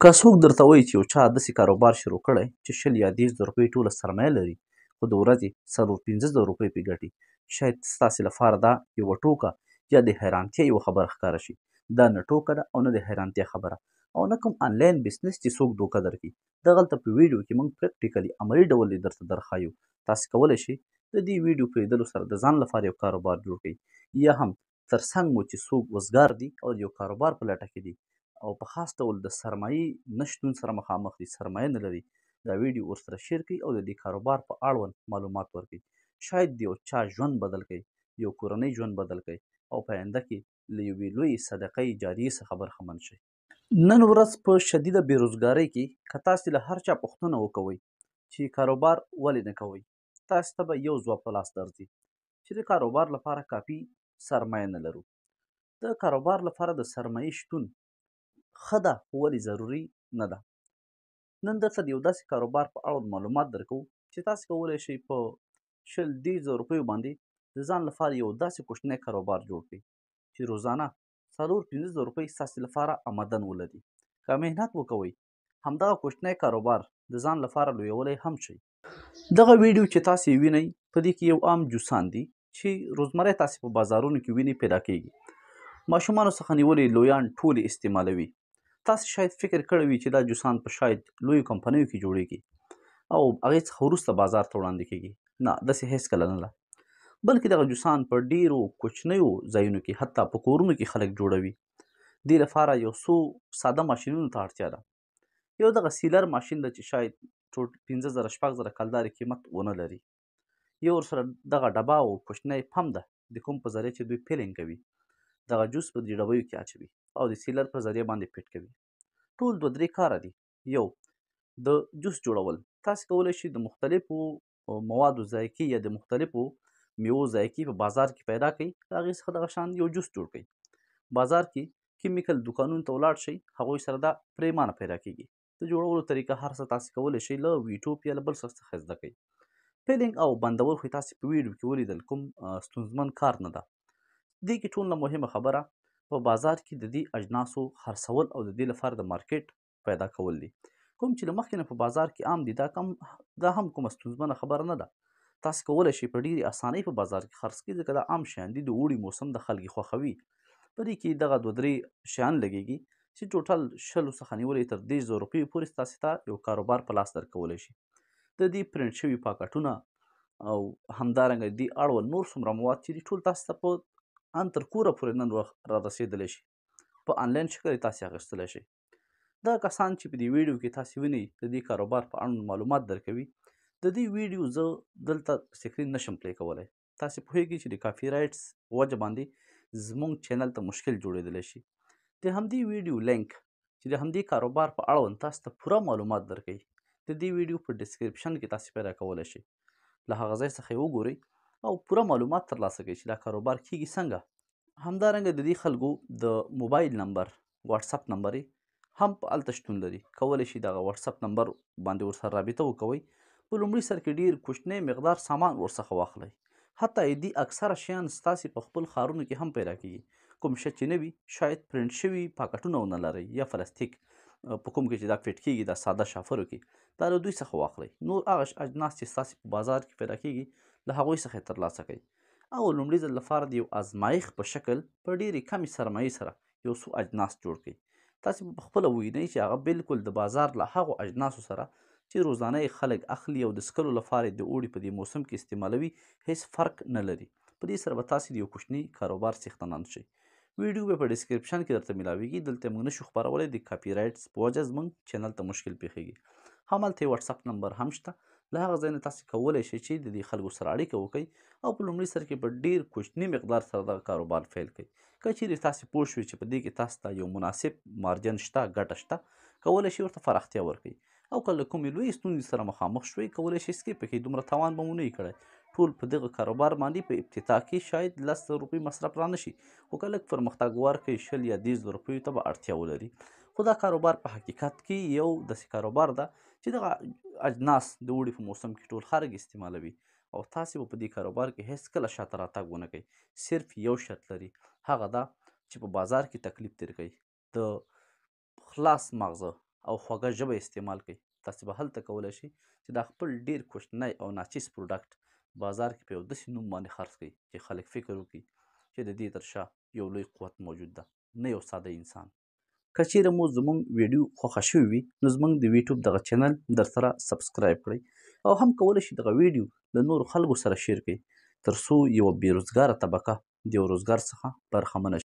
که څوک درته وایي چې یو چا داسې کاروبار شروع کړی چې 20 یا 30 زره روپۍ ټوله سرمایه لري، خو د ورځې 4-5 زره روپۍ پرې ګټي، شاید ستاسې لپاره دا یوه ټوکه یا د حیرانتیا یوه خبره ښکاره شي. دا نه ټوکه ده او نه د حیرانتیا خبره او نه کوم آنلاین بزنس چې څوک دوکه درکړي. دغلته په ویډیو کې موږ practically عملي ډول یې درته درښایو. تاسې کولی شئ د دې ویډیو په لیدلو سره د ځان لپاره یو کاروبار جوړ کړئ، یا هم ترڅنګ مو چې څوک وزګار دي او د یو کاروبار په لټه کې دي او په خاص ډول د سرمایې نشتون سره مخامخ دي، سرمایه نه لري، دا ویډیو ورسره share کړئ او د دې کاروبار په اړوند معلومات ورکړئ. شاید د یو چا ژوند بدل کړئ، یو کورنۍ ژوند بدل کړئ او په آینده کې له یوې لویې صدقې جاریې څخه برخمن شئ. نن ورځ په شدیده بېروزګارۍ کې که تاسې له هر چا پوښتنه وکوئ چې کاروبار ولې نه کوئ، تاسې ته به یو ځواب په لاس درځي چې د کاروبار لپاره کافي سرمایه نه لرو. د کاروبار لپاره د سرمایې شتون ښه ده، خو ولې ضروري نه ده. نن درته د یو داسې کاروبار په اړوند معلومات درکوو چې تاسې کولی شئ په 20-30 زره روپیو باندې د ځان لپاره یو داسې کوچنی کاروبار جوړ کړئ چې روزانه 4-5 زره روپۍ ستاسې لپاره آمدن ولري. که محنت وکوئ، همدغه کوچنی کاروبار د ځان لپاره لویولی هم شئ. دغه ویډیو چې تاسې یې وینئ، په دې کې یو عام جوسان دي چې روزمره تاسې په بازارونو کې وینئ پیدا کیږي. ماشومانو څخه نیولې لویان ټول یې استعمالوي. تاسې شاید فکر کړی وي چې دا جوسان په شاید لویو کمپنیو کې جوړیږي او هغې څخه وروسته بازار ته وړاندې کیږي. نه، داسې هېڅکله نه ده، بلکې دغه جوسان په ډیرو کوچنیو ځایونو کې، حتی په کورونو کې خلک جوړوي. دې لپاره یو څو ساده ماشینونو ته اړتیا ده. یو دغه sealer ماشین ده چې شاید ټول 5,000-6,000 کلدارې قیمت ونه لري. یو ورسره دغه ډبه او کوچنی پمپ ده د کوم په ذریعه چې دوی filling کوي، دغه جوس په دې ډبیو کې اچوي او د sealer په ذریعه باندې fit کوي. ټول 2-3 کاره دي. یو د جوس جوړول، تاسې کولی شئ د مختلفو موادو ذایقې یا د مختلفو میوو ذایقې په بازار کې پیدا کړئ، د هغې څخه دغه شان یو جوس جوړ کړئ. بازار کې chemical دوکانونو ته ولاړ شئ، هغوی سره دا پریمانه پیدا کیږي. د جوړولو طریقه هر څه تاسې کولی شئ له یوټیوب یا له بل څه څخه زده کړئ. filling او بندول خو تاسې په ویډیو کې ولیدل، کوم ستونزمن کار نه ده. دې کې ټول نه مهمه خبره په بازار کې د دې اجناسو خرڅول او د دې لپاره د market پیدا کول دي، کوم چې له مخکې نه په بازار کې عام دي. دا هم کومه ستونزمنه خبره نه ده. تاسې کولی شئ په ډېرې اسانۍ په بازار کې خرڅ کړئ، ځکه دا عام شیان دي، د اوړي موسم د خلک یې خوښوي. په دې کې دغه 2-3 شیان لګېږي چې total 20 څخه نیولې تر 30 زره روپیو پورې ستاسې ته یو کاروبار په لاس درکولی شي. د دې پرنټ شوي پاکټونه او همدارنګه د دې اړوند نور څومره مواد چې دي ټول تاسې ته په ان تر کوره پورې نن وخت را رسېدلی شي، په آنلاین شکل یې تاسې اخیستلی شئ. دا کسان چې په دې ویډیو کې تاسې وینئ د دې کاروبار په اړوند معلومات درکوي، د دې ویډیو زه دلته screen نشم play کولی. تاسې پوهېږئ چې د copyrights په وجه باندې زموږ channel ته مشکل جوړېدلی شي. د همدې ویډیو لینک چې د همدې کاروبار په اړوند تاسو ته پوره معلومات درکوي، د دې ویډیو په description کې تاسې پیدا کولی شئ. له هغه ځای څخه یې وګورئ او پوره معلومات ترلاسه کړئ چې دا کاروبار کیږي څنګه. همدارنګه د دې خلکو د موبایل نمبر، واتساپ نمبر یې هم په هلته شتون لري. کولی شئ دغه واتساپ نمبر باندې ورسره رابطه وکوئ. په لومړي سر کې ډېر کوچنی مقدار سامان ورڅخه واخلئ. حتی دې اکثره شیان ستاسې په خپل ښارونو کې هم پیدا کیږي. کوم شی چې نه وي، شاید پرنټ شوي پاکټونه ونه لرئ یا پلاستیک په کوم کې چې دا fit کیږي، دا ساده شافرو کې، دا له دوی څخه واخلئ. نور هغه اجناس چې ستاسې په بازار کې پیدا کیږي له هغوی څخه یې ترلاسه کړئ. او لومړي ځل لپاره د یو ازمایښت په شکل په ډېرې کمې سرمایې سره یو څو اجناس جوړ کړئ. تاسې به په خپله ووینئ چې هغه بالکل د بازار له هغو اجناسو سره چې روزانه یې خلک اخلي او د څښلو لپاره یې د اوړي په دې موسم کې استعمالوي هېڅ فرق نه لري. په دې سره به تاسې د یو کوچني کاروبار څښتنان شئ. ویډیو به په description کې درته میلاویږي. دلته موږ نشو خپرولی، د copyrights په وجه زموږ channel ته مشکل پیښیږي. همالته یې واتساپ نمبر هم شته، له هغه ځای نه تاسې کولی شئ چې د دې خلکو سره اړیکه وکړئ او په لومړي سر کې په ډېر کوچني مقدار سره دغه کاروبار پیل کړئ. که چیرې تاسې پوه شوئ چې په دې کې تاسې ته یو مناسب margin شته، ګټه شته، کولی شئ ورته پراختیا ورکړئ. او که له کومې لویې ستونزې سره مخامخ شوئ، کولی شئ skip کړئ، دومره تاوان به مو نه وي کړی. ټول په دغه کاروبار باندې په ابتدا کې شاید 10 زره روپۍ مصرف را نه شي، خو که لږ پرمختګ ورکړئ 20 یا 30 زره روپیو ته به اړتیا ولري. خو دا کاروبار په حقیقت کې یو داسې کاروبار ده چې دغه اجناس د اوړي په موسم کې ټول خلک استعمالوي او تاسې به په دې کاروبار کې هېڅکله شاته راتګ ونه کړئ. صرف یو شرط لري، هغه دا چې په بازار کې تکلیف تېر کړئ، د خلاص ماغزه او خوږه ژبه استعمال کړئ، تاسې به هلته کولی شئ چې دا خپل ډیر کوچنی او ناچیز پروډکټ بازار کې په یو داسې نوم باندې خرڅ کړئ چې خلک فکر وکړي چې د دې تر شا یو لوی قوت موجود ده، نه یو ساده انسان. که چیرې مو زموږ ویډیو خوښه شوې وي نو زموږ د یوټیوب دغه چینل در سره سبسکرایب کړئ او هم کولی شئ دغه ویډیو له نورو خلکو سره شیر کړئ تر څو یوه بې روزګاره طبقه د یو روزګار څخه برخمنه شي.